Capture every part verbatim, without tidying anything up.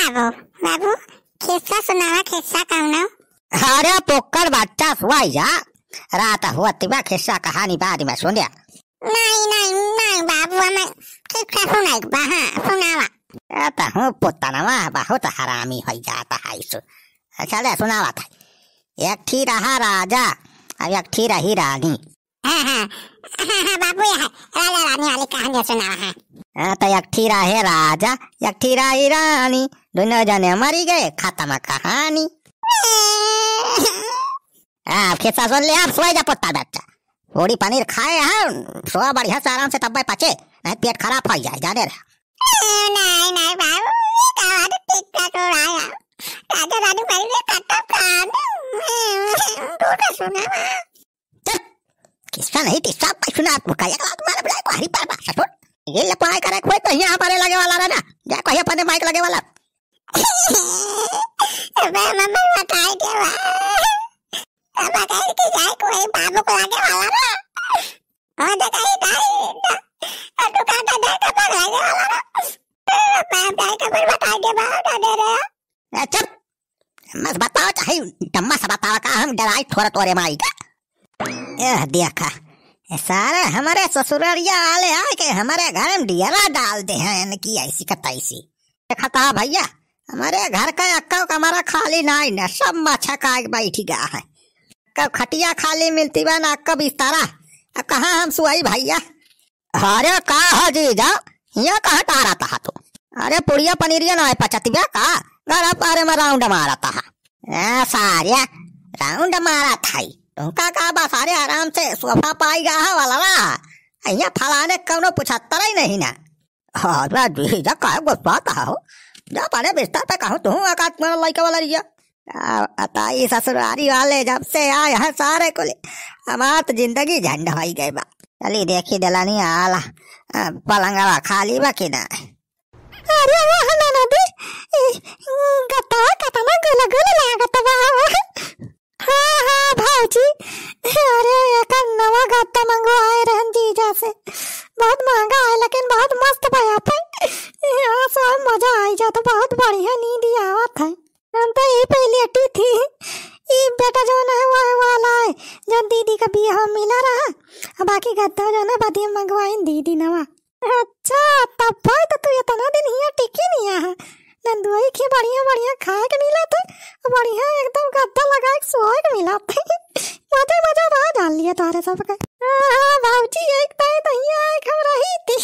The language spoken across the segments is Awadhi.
बाबू, बाबू, खिस्सा सुनावा, खिस्सा कौनो। अरे पोक्कड़ बच्चा, सोइ जा, रात होत बा, खिस्सा कहानी बाद में सुन जा। नहीं, नहीं, नहीं बाबू, हमें खिस्सा सुनाई बा, हाँ, सुनावा। ए तहूँ पुतनवा बहुत हरामी होइ जात है सु। अच्छा ले सुनावत है। एक ठी रहा राजा, अब एक ठी रही रानी। हाँ, हाँ, हाँ, हाँ, बाबू, यह राजा रानी वाली कहानी सुनावा, हाँ। हाँ, तो एक ठी रहे राजा, एक ठी रही रानी, दोनों जने मरी गए, खत्म कहानी। हाँ, अब खिस्सा सुन ले, अब सोइ जा पुत्ता बच्चा। पूड़ी पनीर खाए है, सो बढ़िया से आराम से तब्बे पचे, नहीं पेट खराब होइ जाए, जाने रहे। नहीं, नहीं बाबू, ये कहानी ठीक ठाक हो रहा है। राजा रानी मरी गए, खत्म कहानी। दूसरा सुनावा। चुप! किस्सा नहीं, किस्सा पे सुना आपको, कहिया के बाद तुम्हारे बुलाए को हरी पर बात सुन। ये लपड़ाई करे कोई तो यहाँ हमारे लगे वाला रहा ना, जा कहिया अपने माइक लगे वाला। अबे मम्मी बताई दे बा। अब बताई के जाए कोई बाबू को लगे वाला रहा। और तो कहीं नहीं, तो, और दुकान तो दे तो पग लगे वाला रहा। बाप जाए तो फिर बताई दे बा, तो दे रहे। ए, चुप! मस बताओ, चाहे डम्मा से बताओ, का हम डराई थोड़ा तोरे माई का? एह, देखा, ए सारे हमारे ससुररिया वाले आके हमारे घर में डेरा डाल दे हैं, इनकी ऐसी का तैसी। देखा था भैया, हमारे घर का अक्का कमरा खाली नाई न, सब मच्छा का बैठ गया है। कब खटिया खाली मिलती बा ना, कब बिस्तरा, अब कहाँ हम सोई भैया? अरे का हो जीजा, हियाँ कहाँ टहरत हा तू? अरे पुड़िया पनीरिया नाहीं पचत बा का? घर पारे में राउंड मारत हा। ए सारिया, राउंड मारत हई। तुमका का बा सारे, आराम से सोफा पाई गा हा वाला रहा। हियाँ फलाने कौनो पुछत्तर ही नहीं ना। अरे जीजा काहे गुस्सात हा हो? जा पड़े बिस्तर पे कहूँ तू एक आध मेरा लइका वाला रिया। आ, अता ई ससुरारी वाले जब से आए हैं सारे कुल, हमार तो जिंदगी झंड होई गई बा। चली देखी दलानी आला, आ, पलंगवा खाली बा कि ना? अरे वाह ननदी, ई गत्ता कतना गुल गुल लागत बा। हाँ, हाँ भौजी, अरे एकर नवा गत्ता मंगवाए रहन जीजा से, बहुत महंगा है लेकिन बहुत मस्त बा यहाँ पे। यहाँ से मजा आई जात, बहुत बढ़िया नींद आवत है। हम तो यही पे लेटी थी। ई बेटा जौन है, वो है वाला है, जौन दीदी का बियाह में मिला रहा। अब बाकी गद्दा जौन है, बदिया मंगवाइन दीदी नवा। अच्छा, तब भाई तो तू इतना दिन हियाँ टिकी नहीं है। नंदुआई के बढ़िया बढ़िया खाए के मिला थे, बढ़िया एकदम गद्दा लगाए के सोए के मिला थे। मजा मजा रहा जान लिया तोहरे सबके। हाँ, हाँ, भौजी, एक ताई तो हियाँ आए के हम रही थी।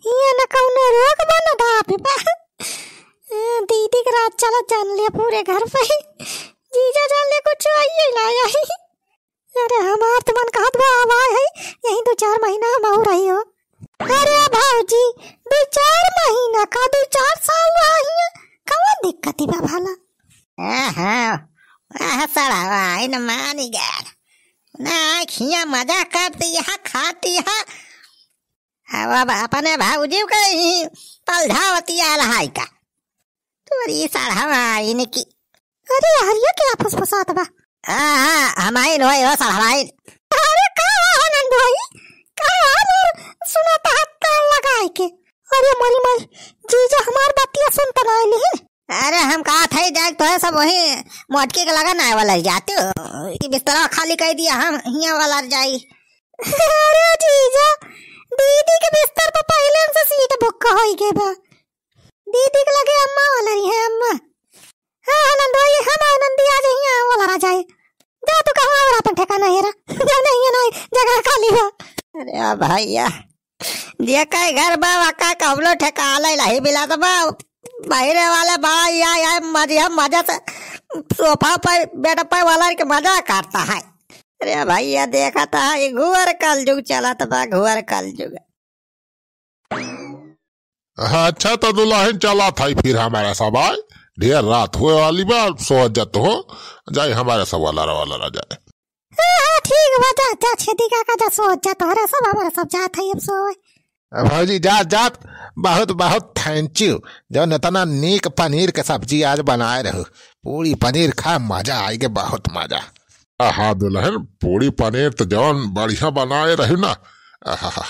हियाँ न कौनो रोग बा, न दाब बा। ए, दीदी के राज चलत जान ले पूरे घर पे ही। जीजा जान ले कुछ आइए ना आई। अरे हमार तो मन कहत बा अब आए है, यही दो चार महीना हम और रही हो। अरे भौजी, दो चार महीना का दो चार साल रही है, कौन दिक्कत बा भला? हाँ, हाँ, वह सड़वा इन मान गया। ना खिया मजा करती है, खाती है। अब, अब अपने भौजी के ही पलझावती आल हाय का। तोरी सड़वा इनकी। अरे हरिया क्या फुसफुसात बा? हाँ, हाँ, हमाइन होए हो सड़वाइन। अरे का हो नंदोई? का हो मोर सुनत हाथ कान लगाए के? अरे मरी मरी, जीजा हमार बतिया सुनत ना आइली। अरे हम कहा था जाए तो है सब वही मोटकी के लगा ना वाला जाते हो। ई बिस्तरा खाली कर दिया, हम हिया वाला जाई। अरे जीजा, दीदी के बिस्तर पर पहले से सीट बुक होई गए बा। दीदी के लगे अम्मा वाला रही है, अम्मा। हाँ, हाँ, नंदोई, हम आए नंदी आ जाइए, वाला आ जाए। जा तू कहाँ और अपन ठिकाना हेरा। जा नहीं है, नहीं, जगह खाली है। अरे भैया, जे कई घर बा, वका कबलो ठिकाना नहीं मिला तो बा, बहिरे वाले बा, या, या, मजे, मजे से सोफा पर, बेड पर वाला के मजा करता है। अरे भैया, देखा था, ये घुअर कलजुग चलत बा, घुअर कलजुग। हाँ, अच्छा, तो दुल्हन चला था फिर हमारा सब आए, ढेर रात होए वाली बा, सो जत हो, जाए हमारा सब वाला वाला रह जाए। हाँ, हाँ, ठीक बा, जा, जा, छेदी काका, जा, सो जा, तोहरा सब, हमारा सब जात है अब सोए। भौजी, जात, जात, बहुत, बहुत thank you, जौन इतना नीक पनीर के सब्जी आज बनाए रहू। पूड़ी पनीर खा, मजा आई के, बहुत मजा। आहा, दुल्हन, पूड़ी पनीर तो जौन बढ़िया बनाए रहू ना, आहा,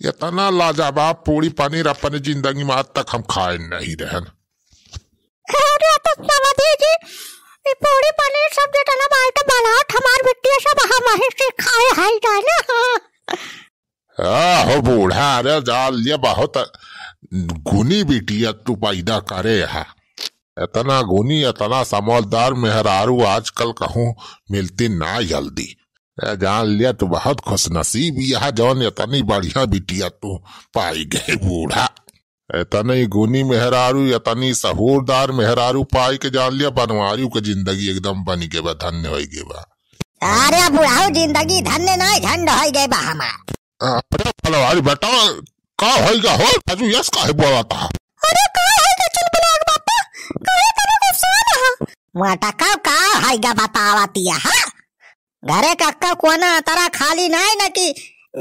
इतना लाजवाब पूड़ी पनीर अपने जिंदगी में आज तक हम खाए नहीं रहन। समधी जी, ई पूड़ी पनीर सब जेतना बाटे बनावत हमार बिटिया सब हमही सिखाए हई जाने। हाँ। आहो बूढ़ा, अरे जान लिया बहुत गुनी बिटिया तू पैदा करे हा। इतना गुनी, इतना समझदार मेहरारू आजकल कहूँ मिलती ना जल्दी। ए, जान लिया तू बहुत खुशनसीब यह जौन इतनी बढ़िया बिटिया तू पाई गए बूढ़ा। इतनी गुनी मेहरारू, इतनी सहूरदार मेहरारू पाई के जान लिया बनवारी के जिंदगी एकदम बनी गए बा, धन्य होई गए बा। अरे बुढ़ाऊ, जिंदगी धन्य नाई, झंड होई गए बा हमार। अरे बनवारी बेटा, का होई गा हो? राजू यस काहे बोला था? अरे का होई गा चुलबुलाक बापा? काहे तने गुस्सा ना हो? मोटका का होई गा बतावतिया, हाँ? घरे का, का कोना तरा खाली नाई ना कि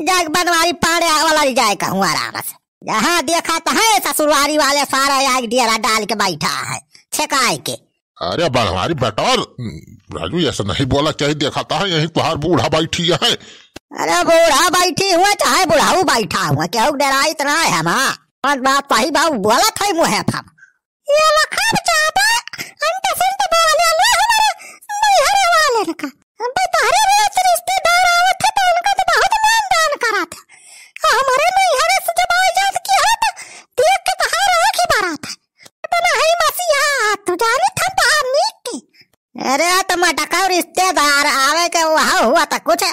जाग बनवारी पाड़े वाला जाए कहूँ आराम से। जहाँ देखा तहाँ ससुरवारी वाले सारा आग डेरा डाल के बैठा है, छेकाए के। अरे बनवारी बेटा, राजू ऐसा नहीं बोला चाहिए, देखा तहाँ यहीं तुहार बूढ़ा बैठी है। अरे बूढ़ा बैठी हुआ चाहे बुढ़ाऊ बैठा हुआ, केहू डराइत ना है हमार। बात, बात सही बाबू बोलत है मुँहे फम। ये लखा बेचारा, अंत संत बोले ले हमारे नैहरे वाले का। अबे तोहरे रोज रिश्तेदार आवत है तो उनका तो बहुत मान दान करत है। आ हमारे नैहरे से जब आ जात की है तो देख के तोहार आँख ही बरात है। इतना है मसीहा, तू जाने था तोहार नीक की। अरे तो मटका रिश्तेदार आवे के वहाँ हुआ था कुछ,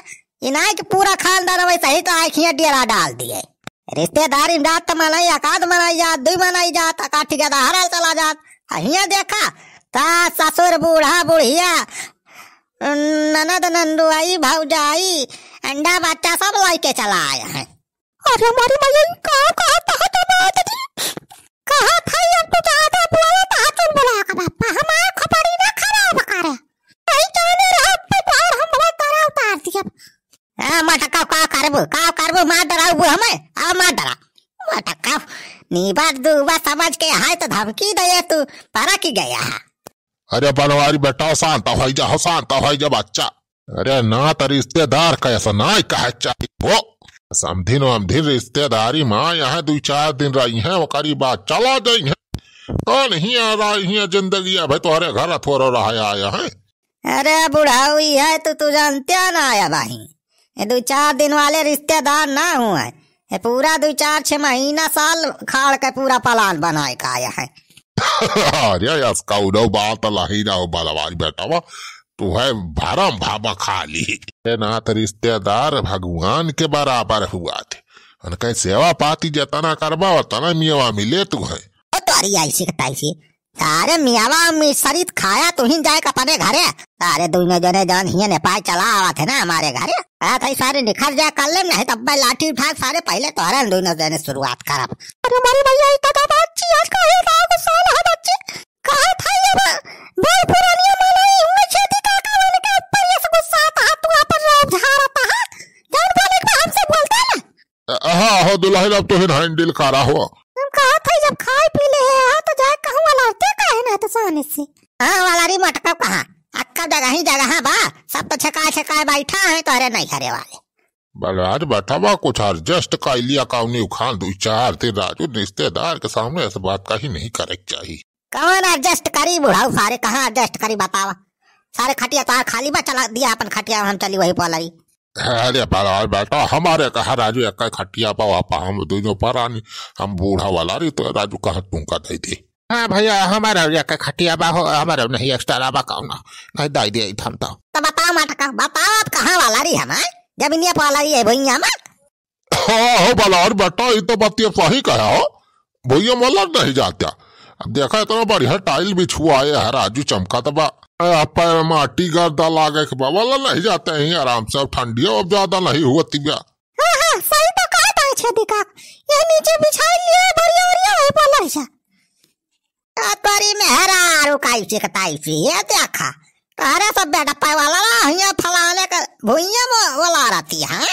इनाई के पूरा खानदान वैसे ही तो आँखियाँ डेरा डाल दिए। रिश्तेदारी में जात त मनई, एकाध मनई जात, दुई मनई जात, एकाध ठिकादार हरल चला जात। आ हियाँ देखा, त ससुर, बूढ़ा, बुढ़िया, ननद, नंदुआई, भौजाई, अंडा बच्चा सब लइके चला आए हैं। अरे हमारी मैया, ई का कहत ह जमात जी? कहत है अब तू ज्यादा बोला त हाथ चुलबुला के बापा, हमार खोपड़ी ना खराब करे। नहीं जाने रहा, अब तो तोहार हम बहुत डरा उतार दिया। हाँ, मटका का करबू, का करबू, मार डराऊ हमें, अब मार डरा। मटका, नीबा दूबा समझ के है तो धमकी दे तू, परक गया है। अरे बनवारी बेटा, शांत होइ जा हो, शांत होइ जा बच्चा। अरे ना त रिश्तेदार कैसा ना कहे चाहिए हो। समधिन वमधिन रिश्तेदारी में यहाँ दुई चार दिन रही हैं, ओकरी बाद चला जाई हैं। तो नहीं आ रही हैं जिंदगी, अबे तोहरे घर थोड़ो रह आया है। अरे बुढ़ऊ, ई है तो तू जानते ना आया बाही। ये दुई चार दिन वाले रिश्तेदार ना हुए, ये पूरा दुई चार छह महीना साल खाड़ के पूरा प्लान बनाए का आया है। अरे यस कौनो बात नहीं ना हो बलवारी बेटवा, तू है भरम भावा खाली। ए नात रिश्तेदार भगवान के बराबर हुआ थे, उनके सेवा पाती जतना करबा उतना मियावा मिले तू है। ओ तोरी ऐसी के तैसी, सारे मियावा मिसरित खाया तू ही जाए के अपने घरे। सारे दोनों जने जान हिये नेपाल चला आवा थे ना हमारे घरे। आ थाई सारे निखर जाए कर ले, नहीं तब मैं लाठी उठा के सारे पहले तोहरे दोनों जने शुरुआत करब। अरे हमारी भैया, ई का बात छी, आज का है ना गुस्सा वाला है बच्ची। कहा था ये बा-, बूढ़ पुरानिया मनई हुए छेदी काका वाले के ऊपर ये सब गुस्सा आता है, तू अपन रोब झाड़ता है। जौन बोले के बा हमसे बोलता है ना। अ-, हाँ, हो दुल्हन, अब तो हिन handle करा हो। हम कहा था जब खाए पी ले है, हाँ, तो जाए कहूँ वाला होते काहे ना तो सानी से। हाँ, वाला री मटका कहाँ? अक्का जगह ही जगह बा, सब तो छकाए छकाए बैठा है तोहरे नैहरे वाले। बलराज बेटा बा, कुछ adjust कर लिया कौनी उखान, दुई चार दिन राजू रिश्तेदार के सामने ऐसे बात कहीं नहीं करे के चाहिए। कौन adjust करी बुढ़ऊ, सारे कहाँ adjust करी बतावा? सारे खटिया तार खाली बा, चला दिया अपन खटिया, हम चली वही पलरी। अरे बलराज बेटा, हमारे कहा राजू एक खटिया बा, वहाँ पर हम दोनों परानी, हम बूढ़ा वाला री तो राजू कहाँ तुमका दे दे। हाँ भैया, हमारा एक खटिया बा हो, हमारा नहीं extra बा कौनो, नहीं दे दे हम तो। तो बताओ मटका, बताओ आप कहाँ वाला री हम, हैं? जमीनिया पर वाला री है भुइया में? हाँ हो बलराज बेटा, ई तो बतिया सही कहा हो, भुइया में वाला नहीं जाता। अब देखा इतना बढ़िया tile बिछुआ है राजू, चमका तो बा। ए, आप पे माटी गर्दा लागे के बा, वाला नहीं जाते हैं आराम से, अब ठंडिया अब ज्यादा नहीं हुआ तिबिया। हाँ, हाँ, सही तो कहा था छेदी का, ये नीचे बिछाई लिए बढ़िया बढ़िया वही पर लग जा। आ तोरी मेहरारू काई से कताई से, ये देखा, तोहरे सब बेटा पाए वाला ना, हियाँ फलाने के भुइया में वाला रहती है।